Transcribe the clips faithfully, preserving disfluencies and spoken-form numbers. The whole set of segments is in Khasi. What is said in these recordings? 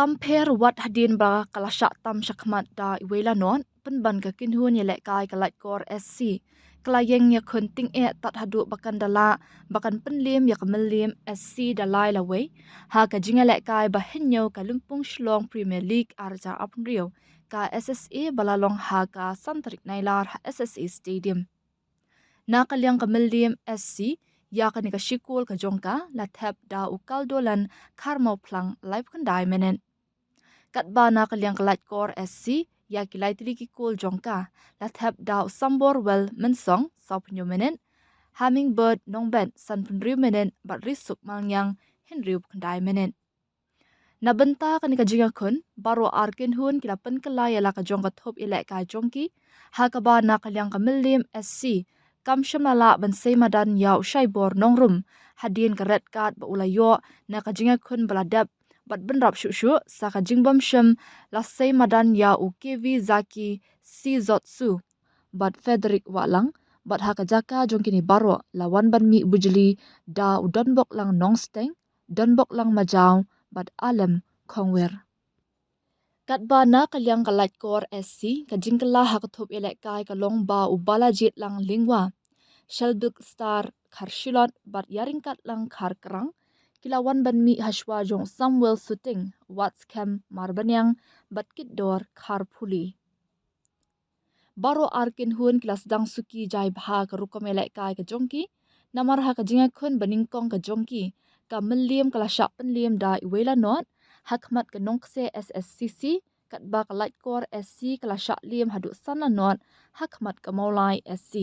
Tam pher wat hadien ba ka la shah tam shakhmat da iwei la not, pynban ka kynhun ïalehkai ka Laitkor S C ka la ïeng ïakhun tyngeh tad haduh ba kan da lah ba kan pynliem ïa ka mylliem S C da lai lawei ha ka jingïalehkai ba hynñiew ka Lympung Shillong Premier League ar hajar arphew hynriew, ka S S A, ba la long ha ka san tarik Nailar ha S S A Stadium. Na ka liang ka mylliem S C, ïa kane ka shikul ka jong ka la thep da u Kaldolan Kharmawphlang, laiphew khyndai minit. Katba na ka liang ka Laitkor S C, ïa ki lai tylli ki kol jong ka la thep da u Samborwell Mynsong, sawphew hynñiew minit, Hummingbird Nongbet, sanphew hynriew minit, bad Risuk Malngiang, hynriewphew khyndai minit. Na bynta kane ka jingïakhun, baroh ar kynhun ki la pynkylla ïa la ka jong ka thup ïalehkai jong ki, ha kaba na ka liang ka mylliem S C kam shym la lah ban sei madan ïa u Shaibor Nongrum hadien ka red card ba u la ïoh na ka jingïakhun ba la dep bad bynrap shuh shuh sa ka jingbym shym la sei madan ïa u K V Zaki Sizotsu bad Frederick Wahlang, bad ha ka jaka jong kine baroh la wan ban mih bujli da u Donboklang Nongsteng, Donboklang Majaw, bad Alem Khongwir. Katba na ka liang ka Laitkor S C, ka jingkylla ha ka thup ïalehkai ka long ba u Balajied Lang Lyngwa, Shelduk Star Kharshilot, bad Ïaryngkat Lang Kharkrang ki la wan ban mih hashwa jong u Samuel Suting, Watskhem Marbaniang, bad Kitdor Kharphuli. Baroh ar kynhun ki la sdang suki jai bha ka rukom ïalehkai ka jong ki, namar ha ka jingïakhun banyngkong ka jong ki, ka mylliem ka la shah pynliem da iwei la not ha khmat ka Nongkseh S S C C, katba ka Laitkor S C ka la shah liem haduh san la not ha khmat ka Mawlai S C.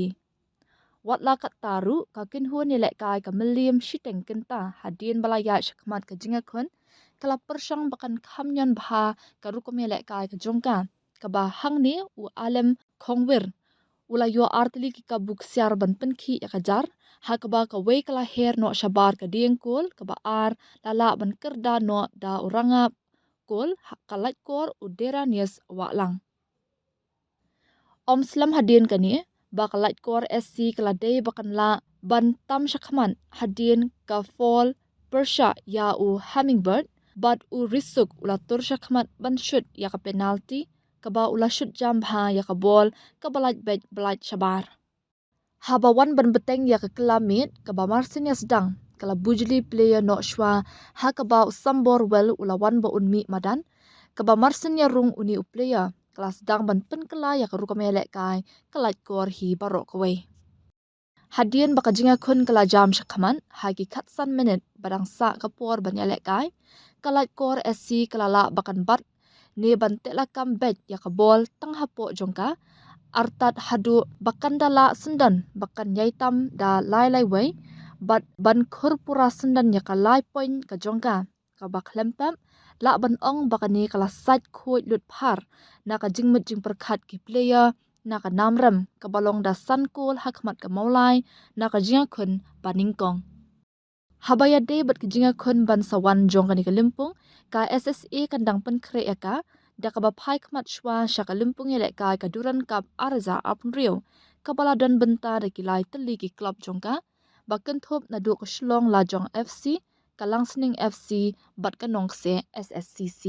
Wat la katta ruh, ka kynhun ïalehkai ka mylliem shiteng kynta hadien ba la ïaid shakhmat ka jingïakhun ka la pyrshang ba kan kham ñion bha ka rukom ïalehkai ka jong ka, kaba hangne u Alem Khongwir u la ïoh artylli ki kabu ksiar ban pynkhih ïa ka jar, ha kaba kawei ka la her noh shabar ka dieng kol, kaba ar la lah ban kyrda noh da u rangap kol ka Laitkor, u Deranius Wahlang. Ym slem hadien kane, ba ka Laitkor S C ka la dei ba kan lah ban tam shakhmat hadien ka foul pyrshah ïa u Hummingbird, bad u Risuk u la tur shakhmat ban shut ïa ka penalti, kaba u la shut jam bha ïa ka bol kaba lait beit ba lait shabar. Haba wan ban bteng ïa ka kylla miet kaba marsien ïa sdang, ka la bujli player noh shwa, ha kaba u Samborwell u la wan ba un mih madan, kaba marsien ïa rung une u player ka la sdang ban pynkylla ïa ka rukom ïalehkai ka Laitkor hi baroh kawei. Hadien ba ka jingïakhun ka la jam shakhmat, ha ki khatsan minit ba dang sah ka por ban ïalehkai, ka Laitkor S C ka la lah ba kan bat ne ban teh lakam beit ïa ka bol tang hapoh jong ka, artat haduh ba kan da lah syndon ba kan ïai tam da lai lai wei, bad ban khur pura syndon ïa ka lai point ka jong ka, kaba khlem pep lah ban ong ba kane ka la sait khuid lut phar na ka jingmut jingpyrkhat ki player na ka nam rem kaba long da san kol ha khmat ka Mawlai na ka jingïakhun banyngkong. Haba ïadei bad ka jingïakhun ban sa wan jong kane ka lympung, ka S S A kan dang pynkhreh ïa ka da kaba phai khmat shwa sha ka lympung ïalehkai ka Durand Cup ar hajar arphew hynriew, kaba la don bynta da ki lai tylli ki klub jong ka, ba kynthup naduh ka Shillong Lajong F C, ka Langsning F C, bad ka Nongkseh S S C C.